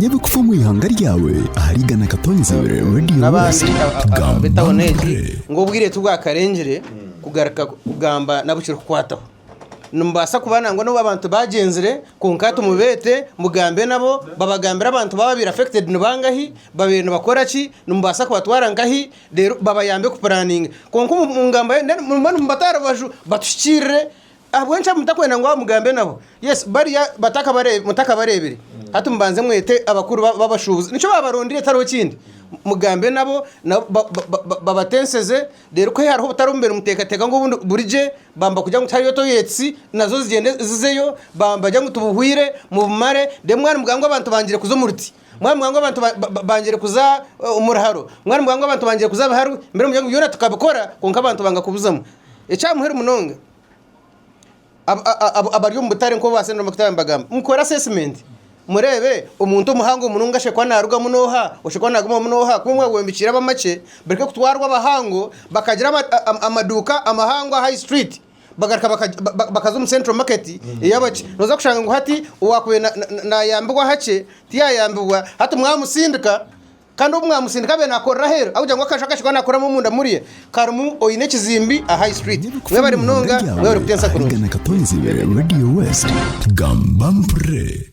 Manya ebirikufa omu ihanga ryawe ahari 100.2 Radio N'abandi West. ab'etawuni egi Tugamba ngu obwire tibwakarengire kugaruka kugamba n'abu kirikukwataho. Nimubaasa kuba nangwa n'obu abantu baagyenzire kwonka hati mubeete mugambe nabo babagambire abantu baababaire affected ni bangahi, babaire nibakora ki, nimubaasa kubatwara nkahi reero babayambe kupuraninga. Kwonka omu ngamba then mube nimubata aha rubaju batuhikiirire Ahabw'enki mutakwenda ngu abo mugambe nabo? Yes, bariya mutakabareebire. Hati mubanze mwete abakuru b'abashuubuzi. Nikyo baabarondire tihariho kindi. Mugambe nabo, nabo babatenseze, reero ku hariho obutare obu mubaire nimuteekateeka ngu obundi buri gye, bamba kugira ngu tihariyo toyireti, nazo zigyende zizeyo, bamba kugira ngu tubuhwire, mubumare, reero mwaba nimugamba ngu abantu bangire kuza omu ruti. Mwaba nimugamba ngu abantu bangire kuza omu ruharo. Mwaba nimugamba ngu abantu bangire kuza Biharwe, mbwenu nimugire ngu byona tukabikora kwonka abantu banga kubizamu. Eky'aha muheru munonga. Abari omu butare nk'obu ba Senderi Mukutara nibagamba, mukore assessment mureebe omuntu omuhango munonga ashemereire kuba narugamu n'oha, oshemereire kuba nagumamu n'oha kuba mwabwembekiire ab'amakye bareke kutwarwa abahango bakagira amaduuka amahango aha high street bagaruka bakaza omu central market ey'abakye. Noza kushanga ngu hati owakubaire nayambibwa hakye tiyayambibwa hati mwamusindika. Kandi obu mwamusindika abe naakorera aheeru, ahabw'okugira ngu akaju aku arikuba naakoreramu omunda muriya karimu oine ekizimbi aha High Street. Manya Mwebare ebirikufa omu munonga, ihanga mwebare ryawe kutensa ahari kurungi. 100.2 Radio West. Tugamba mpurire.